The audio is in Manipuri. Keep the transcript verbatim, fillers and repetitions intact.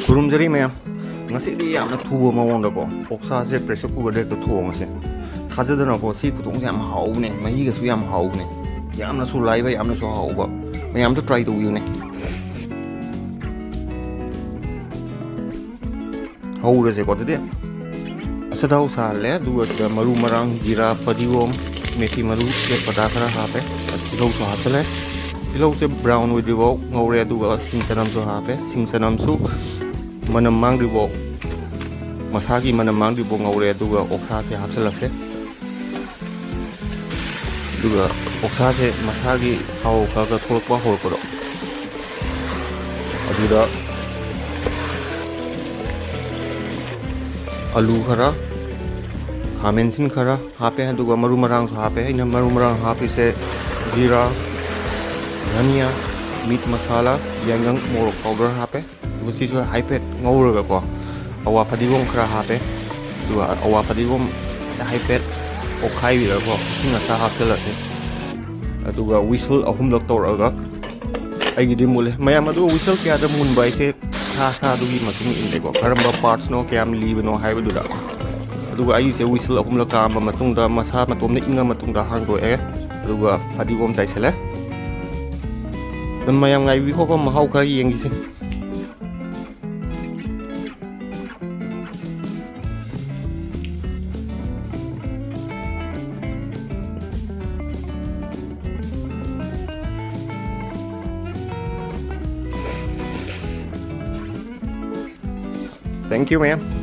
ꯈꯨꯔꯨꯝꯖꯔꯤ ꯃꯌꯥꯝ꯫ ꯉꯁꯤꯗꯤ ꯌꯥꯝꯅ ꯊꯨꯕ ꯃꯑꯣꯡꯗꯀꯣ ꯑꯣꯛꯁꯥꯁꯦ pressure cookerꯗ ꯍꯦꯛꯇ ꯊꯣꯡꯉꯁꯦ꯫ ꯊꯥꯖꯗꯅꯀꯣ, ꯁꯤ ꯈꯨꯊꯣꯡꯁꯦ ꯌꯥꯝ ꯍꯥꯎꯕꯅꯦ, ꯃꯍꯤꯒꯁꯨ ꯌꯥꯝ ꯍꯥꯎꯕꯅꯦ꯫ ꯌꯥꯝꯅꯁꯨ ꯂꯥꯏꯕ, ꯌꯥꯝꯅꯁꯨ ꯍꯥꯎꯕ꯫ ꯃꯌꯥꯝꯁꯨ try ꯇꯧꯕꯤꯌꯨꯅꯦ꯫ ꯍꯧꯔꯁꯦꯀꯣ ꯑꯗꯨꯗꯤ꯫ ꯑꯆꯊꯥꯎ ꯁꯥꯍꯜꯂꯦ, ꯑꯗꯨꯒ ꯁꯤꯗ ꯃꯔꯨ ꯃꯔꯥꯡ, ꯖꯤꯔꯥ, ꯐꯗꯤꯒꯣꯝ, ꯃꯦꯊꯤ ꯃꯔꯨ, ꯇꯦꯖꯄꯇꯥ ꯈꯔ ꯍꯥꯞꯄꯦ꯫ ꯇꯤꯜꯍꯧꯁꯨ ꯍꯥꯞꯆꯜꯂꯦ꯫ ꯇꯤꯜꯍꯧꯁꯦ brown ꯑꯣꯏꯗ꯭ꯔꯤꯐꯥꯎ ꯉꯧꯔꯦ, ꯑꯗꯨꯒ ꯁꯤꯡ ꯆꯅꯝꯁꯨ ꯍꯥꯞꯄꯦ꯫ ꯁꯤꯡ ꯆꯅꯝꯁꯨ ꯃꯅꯝ ꯃꯥꯡꯗ꯭ꯔꯤꯐꯥꯎ, ꯃꯁꯥꯒꯤ ꯃꯅꯝ ꯃꯥꯡꯗ꯭ꯔꯤꯐꯥꯎ ꯉꯧꯔꯦ, ꯑꯗꯨꯒ ꯑꯣꯛꯁꯥꯁꯦ ꯍꯥꯞꯆꯜꯂꯁꯦ꯫ ꯑꯗꯨꯒ ꯑꯣꯛꯁꯥꯁꯦ ꯃꯁꯥꯒꯤ ꯊꯥꯎ ꯈꯔ ꯈꯔ ꯊꯣꯛꯂꯛꯄ ꯍꯧꯔꯛꯄꯗꯣ, ꯑꯗꯨꯗ ꯑꯂꯨ ꯈꯔ, ꯈꯥꯃꯦꯟ ꯑꯁꯤꯟ ꯈꯔ ꯍꯥꯞꯄꯦ, ꯑꯗꯨꯒ ꯃꯔꯨ ꯃꯔꯥꯡꯁꯨ ꯍꯥꯞꯄꯦ꯫ ꯑꯩꯅ ꯃꯔꯨ ꯃꯔꯥꯡ ꯍꯥꯞꯄꯤꯁꯦ ꯖꯤꯔꯥ, ꯙꯅꯤꯌꯥ, meat masala, ꯌꯥꯏꯉꯪ, ꯃꯣꯔꯣꯛ powder ꯍꯥꯞꯄꯦ꯫ ꯑꯗꯨꯒ ꯁꯤꯁꯨ ꯍꯥꯏꯐꯦꯠ ꯉꯧꯔꯒꯀꯣ, ꯑꯋꯥ ꯐꯗꯤꯒꯣꯝ ꯈꯔ ꯍꯥꯞꯄꯦ꯫ ꯑꯗꯨꯒ ꯑꯋꯥ ꯐꯗꯤꯒꯣꯝ ꯍꯥꯏꯐꯦꯠ ꯑꯣꯠꯈꯥꯏꯕꯤꯔꯒꯀꯣ, ꯏꯁꯤꯡ ꯑꯁꯥ ꯍꯥꯞꯆꯤꯜꯂꯁꯦ꯫ ꯑꯗꯨꯒ whistle ꯑꯍꯨꯝꯂꯛ ꯇꯧꯔꯛꯑꯒ ꯑꯩꯒꯤꯗꯤ ꯃꯨꯜꯂꯦ꯫ ꯃꯌꯥꯝ, ꯑꯗꯨꯒ whistle ꯀꯌꯥꯗ ꯃꯨꯟꯕ ꯍꯥꯏꯁꯦ ꯁꯥ ꯁꯥꯗꯨꯒꯤ ꯃꯇꯨꯡ ꯏꯜꯂꯦꯀꯣ, ꯀꯔꯝꯕ partsꯅꯣ, ꯀꯌꯥꯝ ꯂꯤꯕꯅꯣ ꯍꯥꯏꯕꯗꯨꯗ꯫ ꯑꯗꯨꯒ ꯑꯩꯒꯤꯁꯦ whistle ꯑꯍꯨꯝꯂꯛ ꯀꯥꯝꯕ ꯃꯇꯨꯡꯗ, ꯃꯁꯥ ꯃꯇꯣꯝꯗ ꯏꯪꯉ ꯃꯇꯨꯡꯗ ꯍꯥꯡꯗꯣꯛꯑꯦ꯫ ꯑꯗꯨꯒ ꯐꯗꯤꯒꯣꯝ ꯆꯥꯏꯁꯜꯂꯦ꯫ ꯑꯗꯨꯝ ꯃꯌꯥꯝ ꯉꯥꯏꯕꯤꯈꯣꯀꯣ, ꯃꯍꯥꯎ ꯈꯔ ꯌꯦꯡꯈꯤꯁꯦ꯫ Thank you, ma'am.